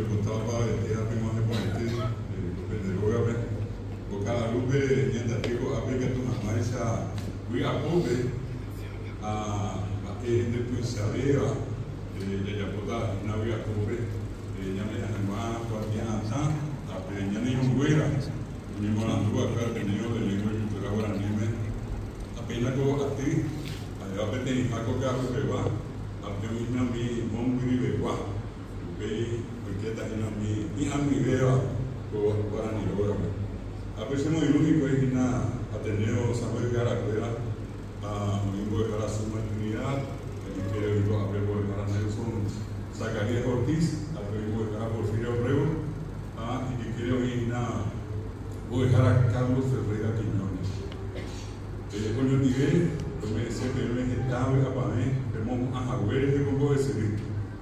Roipota opavavete ha peg̃uahẽ porãite ko pende rógape. Ko ka'arúpe ñandaty ko'ápe ikatu hag̃uáicha vy'apópe ha mba'e ndetuichavéva jajapóta hína vy'apópe ñame'ẽ hag̃ua kuatia'atã ha pe ñane irũnguéra oñemoarandu va'ekue Ateneo de Lengua y Cultura Guaraníme ha péina ko aty ha'éva peteĩha ko ka'arupegua ha pe oĩhína umi mombyryvegua. Upéi oikéta hína umi hi'ag̃uivéva ko guarani rógape. Ha pe chemoirũ hikuái hína Ateneo sãmbyhyharakuéra ha oĩ mbo'ehára Suma Trinidad, ha ijykére oĩ ko'ápe mbo'ehára Nelson Zacarías Ortiz, ha pe oĩ mbo'ehára Porfirio Orrego, ha ijykére oĩ hína mbo'ehára Carlos Ferreira Quiñónez. Oñondive ome'ẽse peẽme heta vy'apavẽ pemohu'ã hague rehe ko mbo'esyry.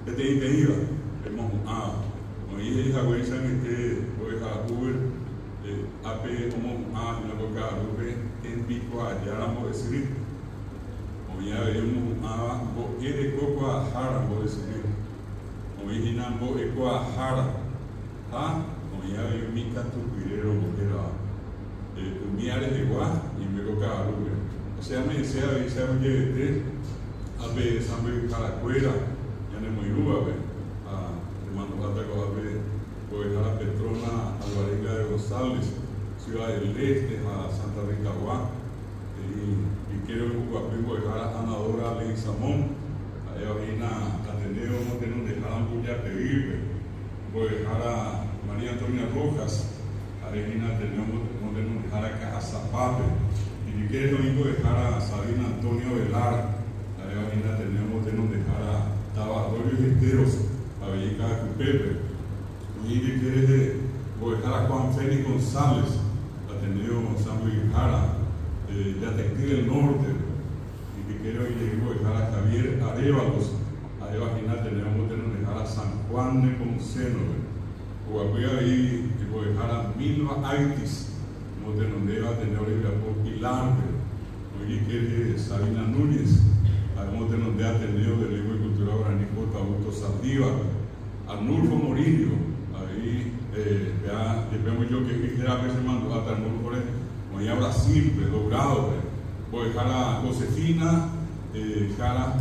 Peteĩteĩva pemohu'ãva, oĩ he'i haguéicha añete mbo'ehára Hoover, ápe omohu'ãva hína ko ka'arúpe tembikuaajára mbo'esyry. Oĩ avei omohu'ãva mbo'erekokuaahára mbo'esyry. Oĩ hína mbo'ekuaahára ha oĩ avei umi katupyre rombohérava. Umi arehegua ñaime ko ka'arúpe. Che ame'ẽse avei che aguyjevete ápe sãmbyhyharakuéra ñanemoirũvape ha chemandu'áta ko'ápe mbo'ehára Petrona Alvarenga de González, Ciudad del Este ha Santa Rita-gua, he'i ykére oikuapy mbo'ehára Ana Dora Leguizamón, ha'éva hína Ateneo motenondehára Mbujapeýpe, mbo'ehára María Antonia Rojas, Ha'e hína Ateneo motenondehára Ka'asapápe. Ijykére oĩ mbo'ehára Sabina Antonio Velar, ha'éva hína Ateneo motenondehára táva Arroyo y Esteros, avei Ka'akupépe. Oĩ ijyke rehe mbo'ehára Juan Félix González, Ateneo sãmbyhyhára Jateky del Norte-pe. Ijykére oĩ jey mbo'ehára Javier Arévalos, ha'éva hína Ateneo motenondehára San Juan Nepomuceno-pe. Oguapy avei mbo'ehára Milva Aitis, omotenondéva Ateneo rembiapo Pilar-pe, oĩ ijykére Sabina Núñez, ha'e omotenonde Ateneo de Lengua y Cultura Guaraní J. Augusto Saldívar-pe, Arnulfo Morillo, avei péa jepe omojoke'y hérape chemandu'áta Arnulfo-re, oĩva Brasil-pe, Dourado-pe, mbo'ehára Josefina Jara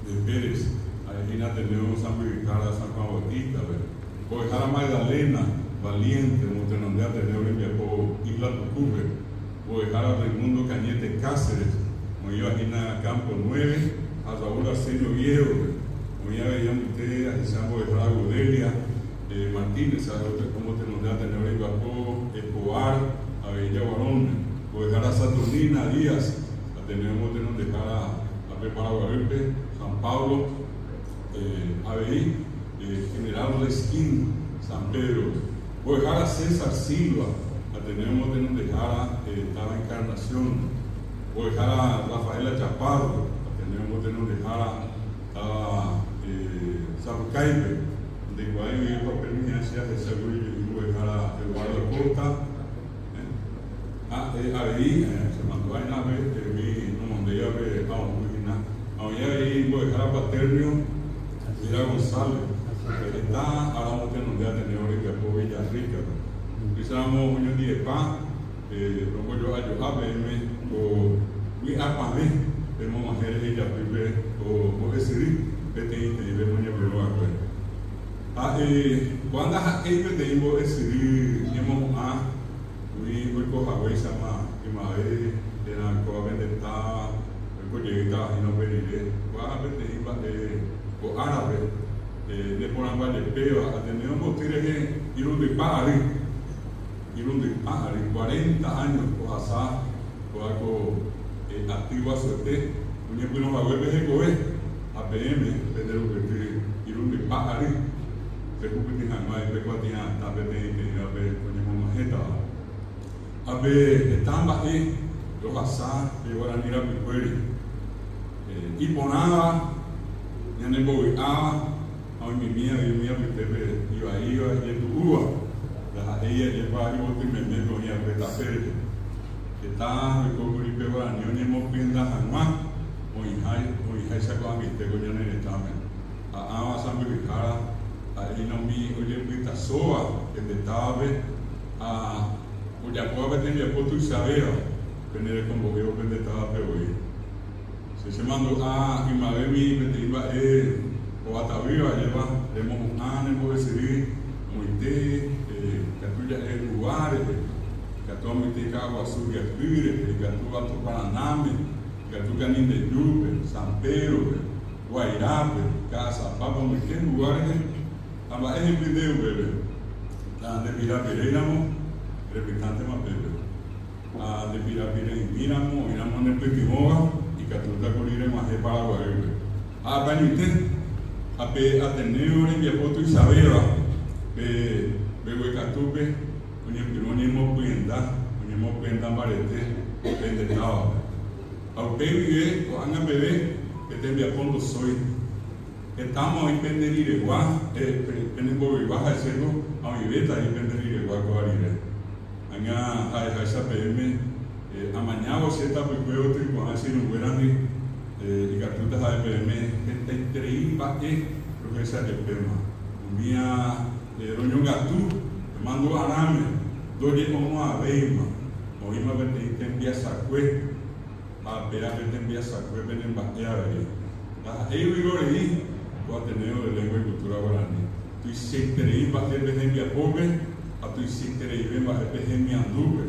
de Pérez, ha'e hína Ateneo Sãmbyhyhára San Juan Bautista-pe. Mbo'ehára Magdalena Valiente omotenonde Ateneo rembiapo Isla Pukúpe. Mbo'ehára Raimundo Cañete Cáceres, oĩva hína Campo Nueve ha Raúl Arsenio Viejo-pe. Oĩ avei ambyte ahecha mbo'ehára Gudelia Martínez, ha'e omotenonde Ateneo rembiapo Escobar, avei Jaguarónme. Mbo'ehára Saturnina Díaz, Ateneo omotenondehára ape Paraguaýpe, San Pablo, avei General Resquín, San Pedro, mbo'ehára César Silva, Ateneo omotenondehára táva Encarnación, mbo'ehára Rafaela Chaparro, Ateneo omotenondehára táva Sapucáipe, ndekuaái oĩ papel michã che ahechákuri jepi mbo'ehára Eduardo Acosta, Ha avei chemandu'áina pe umi nomondéivape ao'ỹ hína. Ha oĩ avei mbo'ehára Paternio Vera González, pe heta ára omotenonde Ateneo rembiapo Villarrica-pe. Upéicharamo oñondivepa rombojo'ajo'a peẽme ko vy'apavẽ pemog̃uahẽ rehe ijapýpe ko mbo'esyry peteĩteĩ pemoñepyrũ va'ekue. Ha kóa ndaha'éi peteĩ mbo'esyry ñemohu'ã Umi oiko haguéichama ymave térã oikóva pende táva oiko jeýtava hína upe rire, kóa peteĩ mba'e ko árape neporãmba jepéva, Ateneo mboty rehe irundypa ary, irundypa ary, cuarenta años, ohasa kóa ko aty guasuete oñepyrũ haguépe hekove, ha peẽme pende rupyty irundypa ary. Pehupyty hag̃ua ipe kuatia'atã peteĩteĩvape oñemog̃uahẽtava. Ha pe heta mba'e rohasa pe guarani rapykuéri, iporãva, ñanembovy'áva ha oimimi avei umi apytépe ivaíva, ijetu'úva, ndaha'éi ajépa yvoty memépe oĩ va'ekue tape rehe. Heta oikókuri pe guarani oñemopyenda hag̃ua oĩháicha ko'ag̃aite ko ñane retãme. Ha ãva sãmbyhyhára. Ha'e hína umi ojepytasóva pende távape ha ojapóva pe tembiapo tuichavéva pene rekombo'évo pende távape voi. Che chemandu'a ymavémi peteĩ mba'e ovatavýva ajépa remohu'ã ne mbo'esyry amoite ikatu ja'e Ruva rehe, ikatu amoite Ka'aguasu Ryapy rehe, ikatu Alto Paranáme, ikatu Canindeyúpe, San Pedro-pe. Guairápe, Ka'asapápe omoite hugua rehe ha mba'e hemby nde upépe. Ha nde pirapiréiramo, repytántema pépe. Ha nde pirapire'imíramo, oĩramo ne pytyvõva, ikatúta kuri reg̃uahẽ Paraguaýpe. Ha apañuite, ha pe Ateneo rembiapo tuichavéva, pe mbeguekatúpe oñepyrũ oñemopyenda, oñemopyenda mbarete pende távape. Ha upe guive ko'ág̃a peve pe tembiapo ndosói. Hetáma oĩ pende riregua, pene mbovyva ha'eséko ha oĩvéta avei pende riregua kóva rire. Ág̃a ha'eháicha peẽme, amañávo che tapykue otyko'ã che irũnguérandi, ikatúta ha'e peẽme hetaiterei mba'e rohecha jepéma. Umía roñongatu mandu'arãme ndoje'omo'ãvéima. Oĩma peteĩ tembiasakue ha péa pe tembiasakue pene mba'e avei. Ndaha'éi vyrorei ko Ateneo de Lengua y Cultura Guarani. Tuichaiterei mba'e pe hembiapópe ha tuichaitereive mba'e pe hemiandúpe.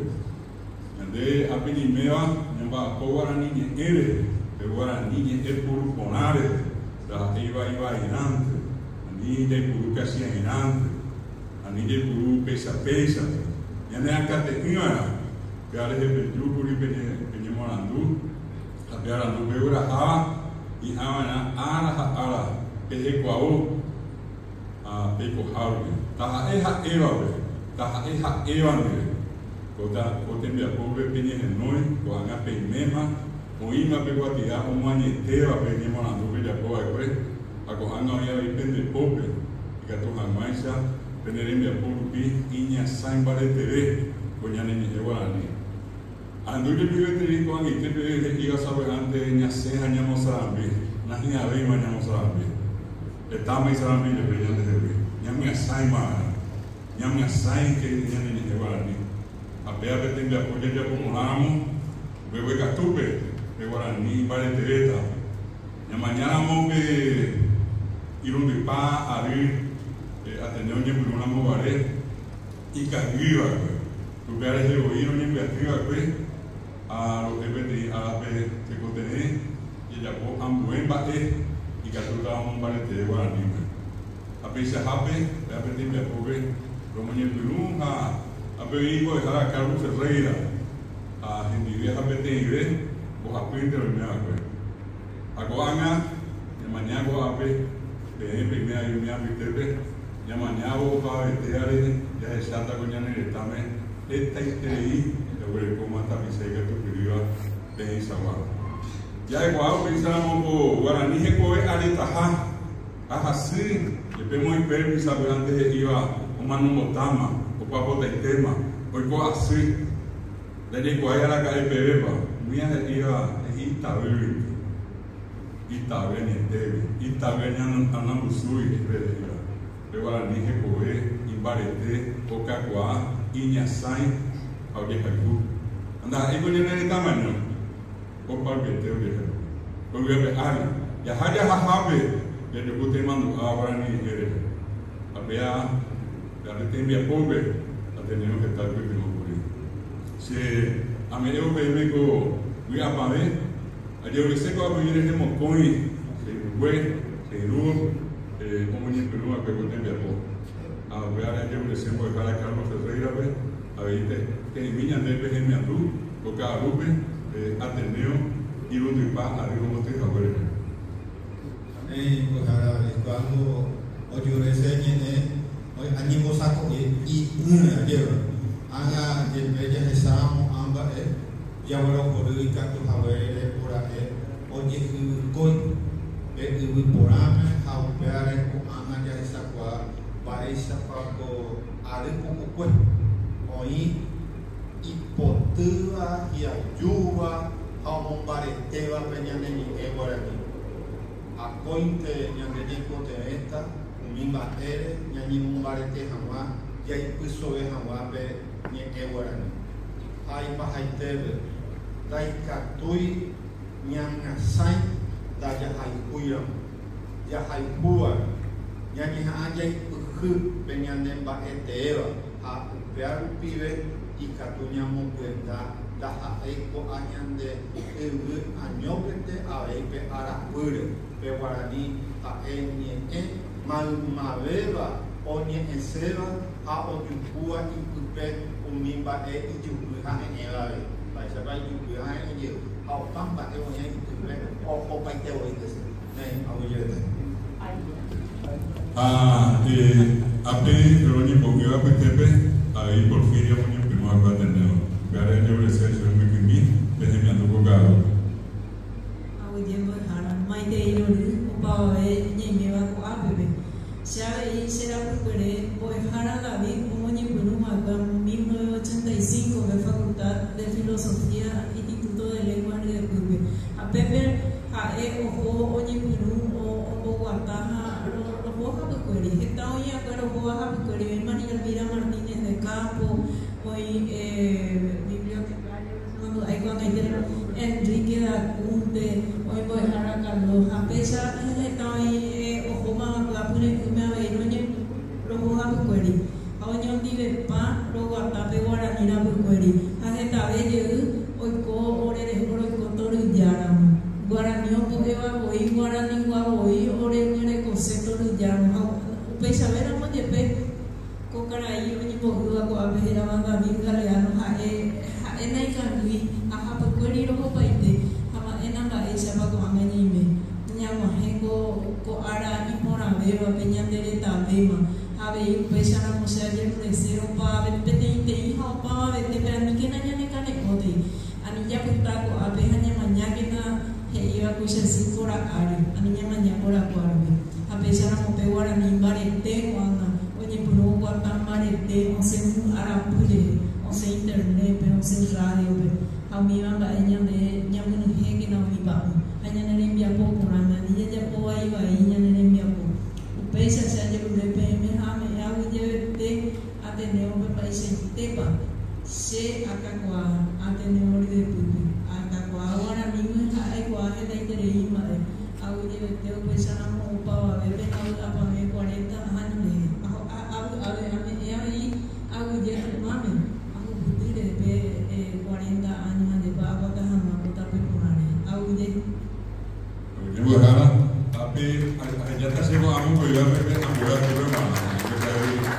Ñande ápe ñaiméva ñamba'apo guarani ñe'ẽ rehe, pe guarani ñe'ẽ puru porã rehe, ndaha'éi vaivairãnte, ani jaipuru kachiãirãnte. Ani jaipuru péicha péichante. Ñane akate'ỹva'erã, péva rehe pejúkuri peñemoarandu ha pe arandu pegueraháva hi'ãva'erã ára ha ára pehekuavo ha peikohárupi. Taha'e ha'évape, taha'e ha'éva ndive. Ko tembiapópe peñehenói, ko'ág̃a peiméma, oĩma pe kuatia omoañetéva pe ñemoarandu pejapova'ekue ha ko'ág̃a oĩ avei pende pópe. Ikatu hag̃uáicha pene rembiapo rupi iñasãi mbareteve ko ñane ñe'ẽ guarani. Ahendu jepi gueteri ko'ag̃aite peve he'íva sapy'ánte ñasẽ ha ñamosarambi, nahi'ãvéima ñamosarambi. Hetáma isarambi jepe ñandehegui. Ñamyasãima va'erã. Ñamyasãike ñane ñe'ẽ guarani. Ha péva pe tembiapo jajapo porãramo, mbeguekatúpe pe guarani imbaretevéta. Ñamañáramo pe irundypa ary Ateneo oñepyrũ ramo guare ikangy va'ekue. Upéva rehe voi roñembyaty va'ekue ha ro'e peteĩ árape tekotevẽ jajapo ambue mba'e ikatútava omombareteve guaraníme. Ha peichahápe péva pe tembiapópe romoñepyrũ ha ápe oĩ mbo'ehára Carlos Ferreira ha hendive ha peteĩve mbohapýnte roime va'ekue. Ha ko'ág̃a ñamaña ko'ápe, peẽ peime avei umi apytépe, ñamañávo opavetéva rehe jahecháta ko ñane retãme hetaiterei jaguerekóma tapicha ikatupyrýva peẽichagua. Ja'ekuaa upéicharamo ko guarani hekove aretaha ha hasy, jepe Moisés sapy'ánte he'íva omanombotáma, opapotaitéma, oiko asy. Ndajaikuaái araka'e pevépa, umía he'íva he'i itavýguinte, itavy añetégui, itavy añanambusúgui he'i pe he'íva. Pe guarani hekove, imbarete, okakuaa, iñasãi ha ojehayhu. Ha ndaha'éi ko ñane retãmaño, oparupiete ojehayhu. Ko yvy ape ári, jaha jahahápe jajuhu temandu'a guarani ñe'ẽ rehe. Ha péa Ñande tembiapópe Ateneo heta oipytyvõ kuri. Che ame'ẽvo peẽme ko vy'apavẽ, ajerurese ko apyvi rehe mokõi che irũngue, che irũ omoñepyrũ va'ekue ko tembiapo. Ha upévare ajerurese mbo'ehára Carlos Ferreira-pe avei peteĩmi ñande pehemiandu ko ka'arúpe Ateneo irundypa ary omboty hague rehe. Amén, mbo'ehára Estuardo ojure che ñe'ẽ añembosako'i i'ỹre ajéva. Ág̃a jepe jahecháramo ã mba'e jaguerohory ikatu haguére pora'e ojehyvykói pe yvy porãme ha upévare ko'ág̃a jahechakuaa mba'éichapa ko ary pukukue oĩ ipotýva, hi'ajúva ha omombaretéva pe ñane ñe'ẽ guarani. Akóinte ñande ñaikotevẽta umi mba'e. mba'ére ñañemombarete hag̃ua jaipysove hag̃ua pe ñe'ẽ guarani. Ha ipahaitépe, ndaikatúi ñamyasãi ndajahayhúiramo. Jahayhúvare, ñañeha'ã jaipyhy pe ñane mba'e teéva ha upéva rupive ikatu ñamopyenda ndaha'éi ko'a ñande yvy añópente avei pe arapýre, pe guarani ha'e ñe'ẽ maymavéva oñe'ẽséva ha ojuhúva ipype umi mba'e ijyvy ha he'ẽva avei. Mba'éichapa ijyvy ha he'ẽ jey ha opa mba'e oĩva ipype ohopaite voi hese. Néi, aguyjevete. Ha ápe roñembo'ýva apytépe avei Porfirio omoñepyrũ va'ekue Ateneo. Upévare ajeguerese chupe mbykymi pe hemiandu ko ka'arúpe. Aguyje mbo'ehára, maitei rory opavave ñaiméva ko'ápeve. Che avei che rapykuere mbo'ehára David omoñepyrũ va'ekue 1985-pe Facultad de Filosofía Instituto de Lenguas ryepýpe. Ha pépe ha'e oho oñepyrũ omboguata ha roho hapykuéri. Heta oĩ va'ekue rohóva hapykuéri, oĩ María Elvira Martínez de Campo, oĩ bibliotecario Mandu'ái ko'ag̃aite Enrique Dacunte, oĩ mbo'ehára Carlos ha péicha heta oĩ ohóma va'ekue apyre'ỹme avei roñepyrũ roho hapykuéri ha oñondivepa roguata pe guarani rapykuéri ha hetave jey oiko ore reho roiko toryjáramo. Guarani ombo'éva voi guaranigua voi oreguerekose toryjáramo ha upeichavéramo jepe Ko karai oñembo'ýva ko'ápe hérava David Galeano ha'e ha'e naikangýi ha hapykuéri rohopaite ha mba'éna mba'éichapa ko'ág̃a ñaime. Ñag̃uahẽ ko ko ára iporãvévape ñande retavéma ha avei upéicharamo che ajerurese opavave peteĩteĩ ha opavavetépe aníkena ñanekane'õtei. Ani japyta ko'ápe ha ñamañákena he'íva ku che sy kora ári, ani ñamaña korakua rupi. Ha péicharamo pe guarani mbarete ko'ág̃a oñepyrũ oguata mbarete osẽ mu arapy rehe, osẽ internet-pe, osẽ radio-pe, ha umíva mba'e ñande ñamyenyhẽkena umi pa'ũ ha ñane rembiapo porãme, ani jajapo vai vai ñane rembiapo. Upéicha che ajerure peẽme ha ame'ẽ aguyjevete Ateneo-pe mba'eichaitépa che akakuaa Ateneo ryepýpe. Akakuaa guaranígui ha aikuaa hetaiterei mba'e. Aguyjevete upéicharamo opavavépe ha vy'apavẽ cuarenta áño rehe. Avy'ave ame'ẽ avei aguyje Tupãme ahupytýre pe cuarenta áño ha ndépa aguata hag̃ua ko tape porã rehe. Aguyje. Aguyje mbo'ehára, ha pe ahejáta che ko'ã mokõivévape pe ambue atýpe g̃uarã, upéicha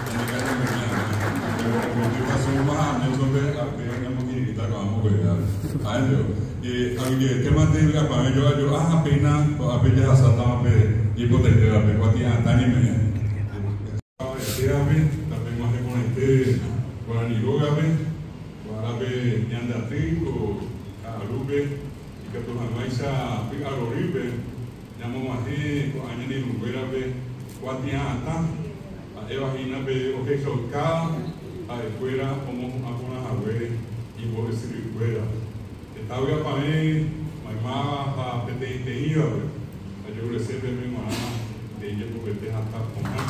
ñane kañymimi hag̃ua. Pe Suma ha Nelson-pe ape ñamokirirĩta ko'ã mokõivévape. Ha'énte, aguyjeetémante vy'apavẽ jo'a jo'a ha péina ko'ápe jahasátama pe jeipotaitévape, kuatia'atã ñeme'ẽ. Opavavetévape tapeg̃uahẽ porãite Guarani rógape, ko árape ñande aty ko ka'arúpe. Ikatu hag̃uáicha py'arorýpe ñamog̃uahẽ ko'ã ñane irũnguérape kuatia'atã, ha'éva hína pe ohechauka ha'ekuéra omohu'ã porã hague imbo'esyrykuéra. Heta vy'apavẽ maymáva ha peteĩteĩvape ajerurese peẽme g̃uarã peteĩ jepopete hatã porã.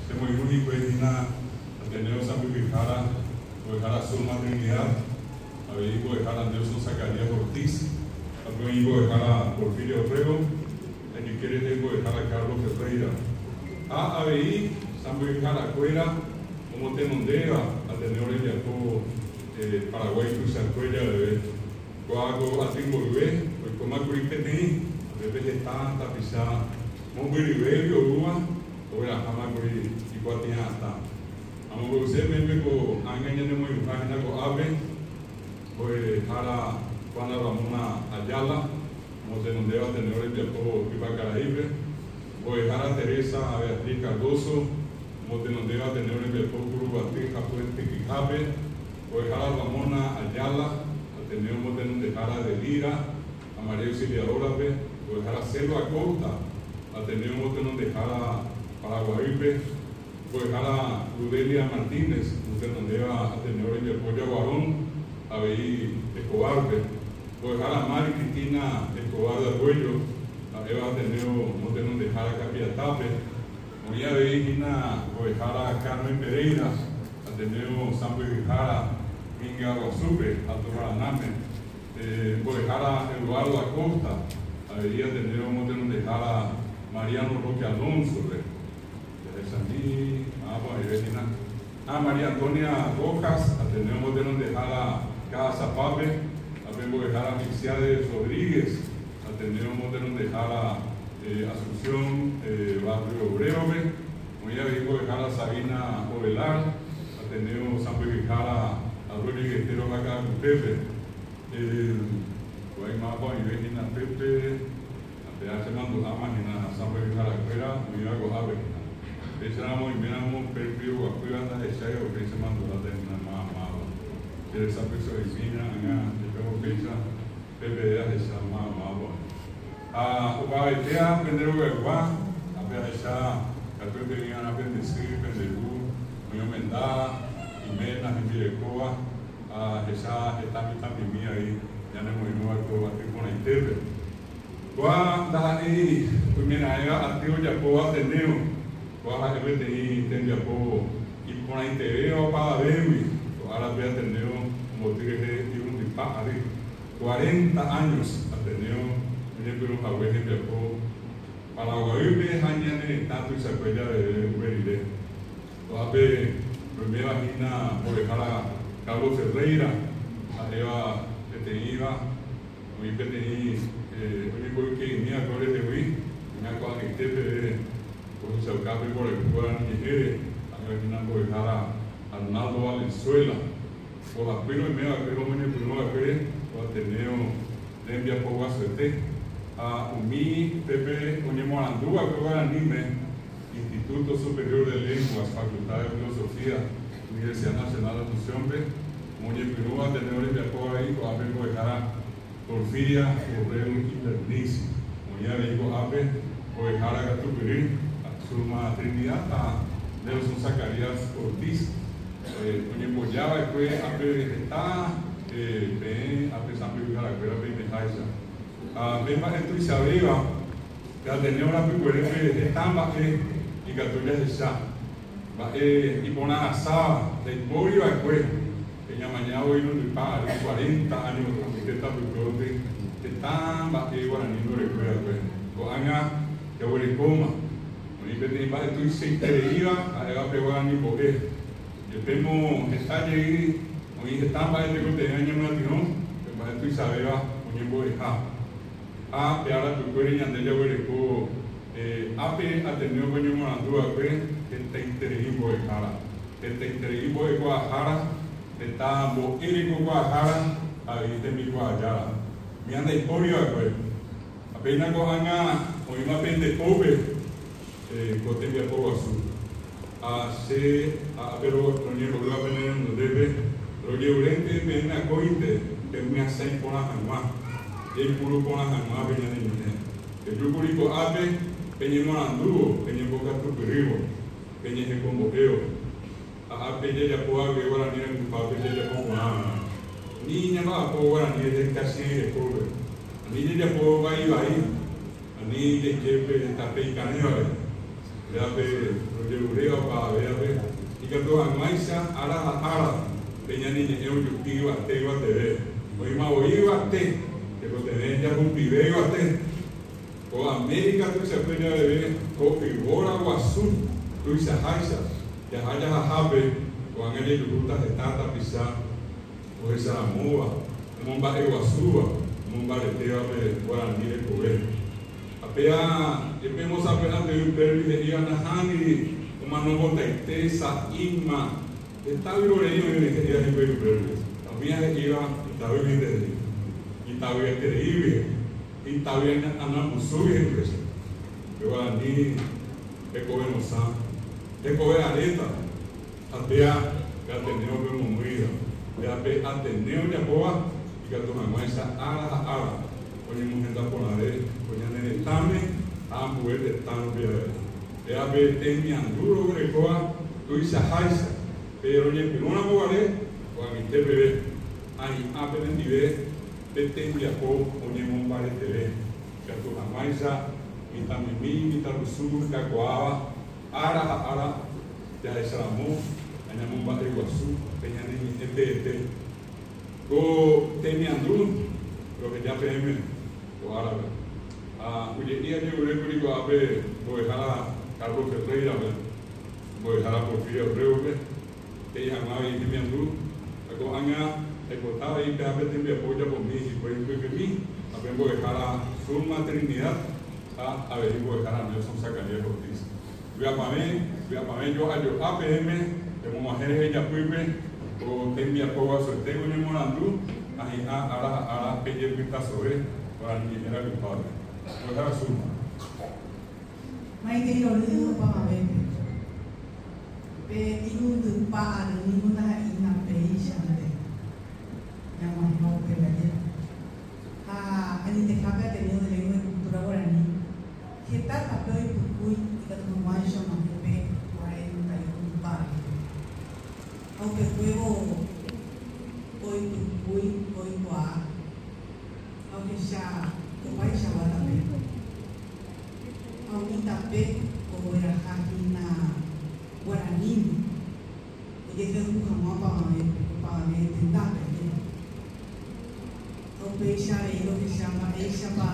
Chemoirũ hikuái hína Ateneo Sãmbyhyhára, mbo'ehára Zulma Trinidad, avei mbo'ehára Nelson Zacarías Ortiz, ha pe oĩ mbo'ehára Porfirio Orrego, ha ijyke rehe mbo'ehára Carlos Ferreira. Ha avei sãmbyhyharakuéra omotenondéva Ateneo rembiapo Paraguái tuichakue javeve. Kóa ko aty mboyve oikómakuri peteĩ, upépe heta tapicha mombyryvégui oúva Oguerahámakuri ikuatia'atã. Amombe'use peẽme ko ág̃a ñanemoirũha hína ko'ápe, mbo'ehára Juana Ramona Ayala, omotenondéva Ateneo rembiapo Ypakaraípe, mbo'ehára Teresa Beatriz Cardozo, omotenondéva Ateneo rembiapo Kuruguaty ha Puente Kyhápe, mbo'ehára Ramona Ayala, Ateneo omotenondehára Delira ha María Auxiliadora-pe, mbo'ehára Selva Acosta, Ateneo omotenondehára Paraguaýpe, mbo'ehára Ludelia Martínez omotenondéva Ateneo rembiapo Jaguarón, avei Escobar-pe. Mbo'ehára Mari Cristina Escobar de Argüello, ha'éva Ateneo motenondehára Kapiatápe. Oĩ avei hína mbo'ehára Carmen Pereira, Ateneo sãmbyhyhára Minga Guasúpe, Alto Paranáme. Mbo'ehára Eduardo Acosta, avei Ateneo motenondehára Mariano Roque Alonso-pe. Jahechami, mávapa oĩve hína. Ha María Antonia Rojas, Ateneo motenondehára Ka'asapápe, ha pe mbo'ehára Milciades Rodríguez, Ateneo motenondehára Asunción Barrio Obrero-pe. Oĩ avei mbo'ehára Sabina Ovelar, Ateneo sãmbyhyhára Arroyo y Estero ha Ka'akupépe. Ko'ág̃a mávapa oĩve hína pépe. Ha péva che mandu'áma hína sãmbyhyharakuéra oĩva ko'ápe hína. Péicharamo oiméramo pe pioguapýva ndahecháiva upéi che mandu'áta hína máva máva. Che resapyso'imína ág̃a jepévo péicha pe peve ahecha máva mávapa oĩ. Ha opavavetéva pende rogaygua ha pe ahecha katuete oĩva'erã pende sy, pende ru, oĩ omenda, iména, hembirekóva ha ahecha heta mitãmimi avei ñanemoirũva ko aty porãitépe. Kóa ndaha'éi oimeraẽva aty ojapóva Ateneo, kóa ha'e peteĩ tembiapo iporãitevéva opavavégui, ko árape Ateneo omboty rehe irundypa ary, cuarenta años, Ateneo oñepyrũ hague hembiapo Paraguaýpe ha ñane retã tuichakue javeve upe rire. Ko'ápe roiméva hína mbo'ehára Carlos Ferreira, ha'éva peteĩva. Oĩ peteĩ oñemboyke'imi va'ekue orehegui, oĩva ko'ag̃aite peve ohechauka pe mborayhu guarani ñe'ẽre, ha'éva hína mbo'ehára Arnaldo Valenzuela. Ohapy roime va'ekue romoñepyrũ va'ekuére ko Ateneo rembiapo guasuete ha umi upépe oñemoarandu va'ekue guaraníme, Instituto Superior de Lenguas, Facultad de Filosofía, Universidad Nacional de Asunción-pe. Omoñepyrũva Ateneo rembiapo avei ko'ápe mbo'ehára Porfiria Borrell Invernizzi. Oĩ avei ko'ápe mbo'ehára katupyry Zulma Trinidad ha Nelson Zacarías Ortiz. Oñemboja va'ekue ápe heta peẽ ápe sãmbyhyharakuéra peimeháicha. Ha pe mba'e tuichavéva pe Ateneo rapykuerépe heta mba'e ikatu jahecha. Mba'e iporã asáva ndaipóri va'ekue pe ñamañávo irundypa ary cuarenta áño oike tapykuévope heta mba'e guarani ndorekói va'ekue. Ko'ág̃a jaguerekóma oĩ peteĩ mba'e tuichaitereíva ha'éva pe guarani mbo'e. Jepémo heta jey oĩ heta mba'e tekotevẽ oñemyatyrõ pe mba'e tuichavéva oñembo'eha. Ha pe ára pykuére ñande jaguereko Ápe Ateneo ko ñemoarandu va'ekue hetaiterei mbo'ehára, hetaiterei mbo'ekuaahára, heta mbo'e rekokuaahára ha avei tembikuaajára. Umíva ndaipóri va'ekue. Ha péina ko'ág̃a oĩma pende pópe ko tembiapo guasu. Ha che ha ápe roñembo'ýva pene renondépe, rojerurénte peẽme akóinte pemyasãi porã hag̃ua, jaipuru porã hag̃ua pe ñane ñe'ẽ. Pejúkuri ko'ápe peñemoarandúvo, peñembokatupyrývo, peñehekombo'évo. Ha ápe jajapóva guive guarani rayhupápe jajapo porãva'erã. Ani ñamba'apo guarani rehe kachiãi rekópe. Ani jajapo vai vai, ani jaike pe tape ikarẽvare. Pévape rojeruréva opavavévape ikatu hag̃uáicha ára ha ára pe ñane ñe'ẽ ojupi yvate yvateve. Oĩma voi yvate, tekotevẽ jahupive yvate. Ko Amérika tuichakue javeve ko yvóra guasu tuichaháicha jaha jahahápe ko'ág̃a jajuhúta heta tapicha ohecharamóva, omomba'eguasúva, omombaretéva pe guarani rekove. Ha péa jepe omosapy'ánte upérui he'íva nahániri omanombotaite sa'íma heta vyrorei oĩre he'íva hikuái upérui. Ha umíva he'íva itavýguinte he'i, itavyetereígui he'i, itavy anambusúgui he'i péicha. Pe guarani hekove rosã, hekove aréta. Ha péa pe Ateneo pe omomýiva, péa pe Ateneo ojapóva ikatu hag̃uáicha ára ha ára oñemohenda porãve ko ñane retãme ha ambue tetã rupi avei. Péa pe temiandu roguerekóva tuichaháicha, pe roñepyrũramo guare ko'ag̃aite peve, aĩ'a penendive. Pe tembiapo oñemombareteve ikatu hag̃uáicha mitãmimi, mitãrusu kakuaáva ára ha ára jahecharamo ha ñamomba'eguasu pe ñane ñe'ẽ teete. Ko temiandu roheja peẽme ko árape. Ha oje'i ajerurékuri ko'ápe mbo'ehára Carlos Ferreira-pe, mbo'ehára Porfirio Abreu-pe, he'i hag̃ua avei hemiandu ha ko'ág̃a aipota avei pe'a pe tembiapo ojapomi hikuái mbykymi ha pe mbo'ehára Zulma Trinidad ha avei mbo'ehára Nelson Zacarías Ortiz. Vy'apavẽ, vy'apavẽ jo'a jo'a peẽme pemog̃uahẽ rehe japýpe ko tembiapo guasuete oñemoarandu ha hi'ã ára ha ára pejepytasove guarani ñe'ẽ rayhupápe. Mbo'ehára Zulma. Maitei rory opavavépe. Pe irundypa ary ningo ndaha'éi napéichante ñag̃uahẽva upe ndaje. Ha añetehápe Ateneo de Lengua y Cultura Guarani heta tape oipykúi ikatu hag̃uáicha og̃uahẽ pe 41 rehe. Ha upekuévo oipykúi oikuaa ha ohecha opaichagua tape. Ha umi tape ogueraha hína guaraníme ojehayhu hag̃ua opavavépe, opavave tendápe, ajépa. Ha upéicha avei rohecha mba'éichapa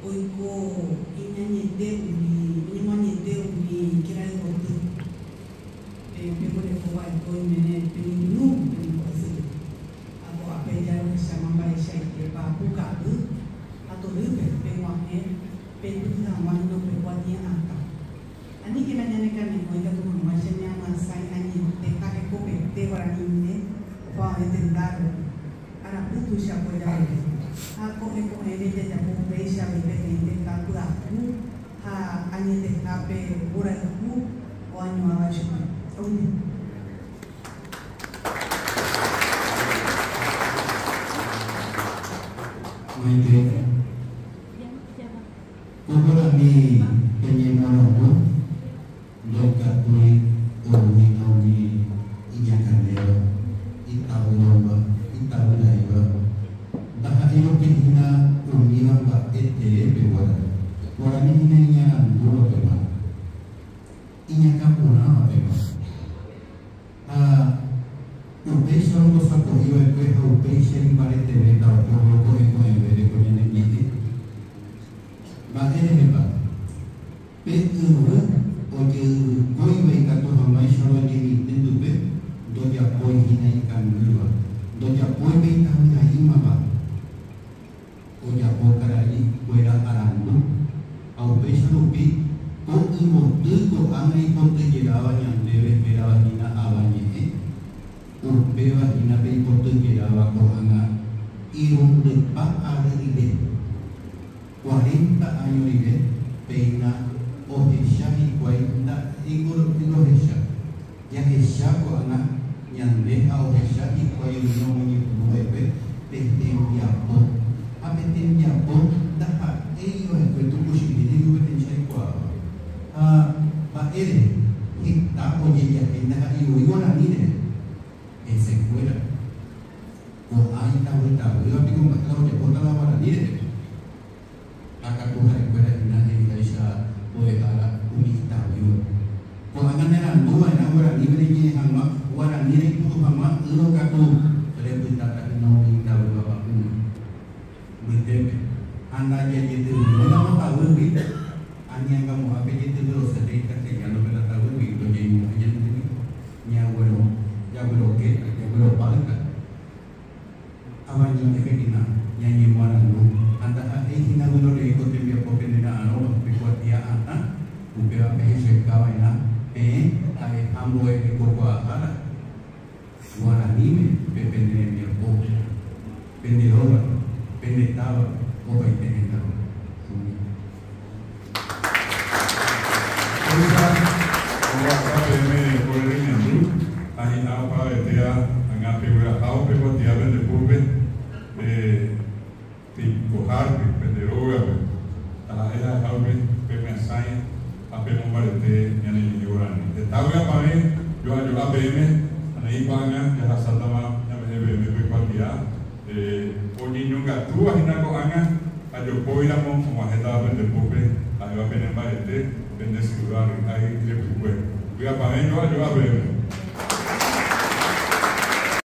oiko iñañete umi, oñemoañete umi kerayvoty pe peguereko va'ekue oiméne peñepyrũ penembo'esýpe. Ha ko'ápe ja rohecháma mba'eichaitépa pukavy ha torýpe peg̃uahẽ peipyhy hag̃ua hína upe kuatia'atã. Aníkena ñanekane'õ ikatu hag̃uáicha ñamyasãi añete ha hekopete guarani ñe'ẽ opavave tenda rupi, arapy tuichakue javeve. Ha ko'ẽ ko'ẽre jajapo upéicha avei peteĩ tetã pyahu ha añetehápe mborayhu oañuãva ichupe. Aguyje. Maitei. Ko guarani peñemorãngu ndaikatúi oúhína umi iñakãnéva, itavyrõva, itavyraíva, ndaha'éi rupi hína umíva mba'e teépe guarani. Guarani hína iñarandúva peg̃uarã, iñakã porãva peg̃uarã. Ha upéicha ombosako'i va'ekue ha upéicha imbaretevéta ohóvo ko'ẽ ko'ẽvére ko ñane ñe'ẽ. Mba'e rehepa? Pe yvy ojeyvykóiva ikatu hag̃uáicha roñemitỹ pype ndojapói hína ikangýva, ndojapói pe itavyraímava ojapo karai kuéra arandu, ha upéicha rupi ko yvoty ko'ág̃a ipotyjeráva ñandéve hérava hína ava ñe'ẽ, upéva hína pe ipotyjeráva ko'ág̃a irundypa ary rire. Cuarenta áño rire péina ohecha hikuái nda'éiko rohecha. Jahecha ko'ág̃a ñande ha ohecha hikuái umi omoñepyrũ va'ekue pe tembiapo. Ha pe tembiapo ndaha'éi va'ekue tukuchimi ningo peteĩcha aikuaáva. Ha mba'ére heta ojejahéi ndaha'éi voi guarani rehe hesekuéra. Ko'ã itavytavýva piko mba'e la ojapóta la guarani rehe. Ha katu ha'ekuéra hína he'iháicha mbo'ehára umi itavýva. Ko'ág̃a nearandu va'erã guaraníme reñe'ẽ hag̃ua, guarani reipuru hag̃ua ýrõ katu repytáta hína umi itavýva pa'ũme, mbytépe. Ha ndajajetyvyróiramo tavýgui, añangamo'ã pe jetyvyrosépe icastellano-pe la tavýgui, ndojeimo'ãi ñandehegui, ñaguero, jagueroke, jagueropáyta. Avañe'ẽme hína ñañemoarandu ha ndaha'éi hína vyrorei ko tembiapo pene ra'arõva pe kuatia atã, upéva pehechauka va'erã peẽ ha'eha mbo'ehekokuaahára guaraníme pe pene rembiapo, pende rógape, pende távape, opaite hendápe. Umi. Péicha oguata peẽme ore remiandu ha hi'ã opavavetéva ag̃a peguerahávo pe kuatia pende pópe pe peikohárupi, pende rógape, taha'e ha'ehárupi pemyasãi ha pemombarete ñane ñe'ẽ guarani. Heta vy'apavẽ jo'a jo'a peẽme ha neĩ ko'ág̃a jahasátava ñame'ẽ peẽme pe kuatia. Oñeñongatúva hína ko'ág̃a ha jopóiramo og̃uahẽtava pende pópe ha'éva pene mbarete, pende syva ry'ái repykue. Vy'apavẽ jo'a jo'a peẽme.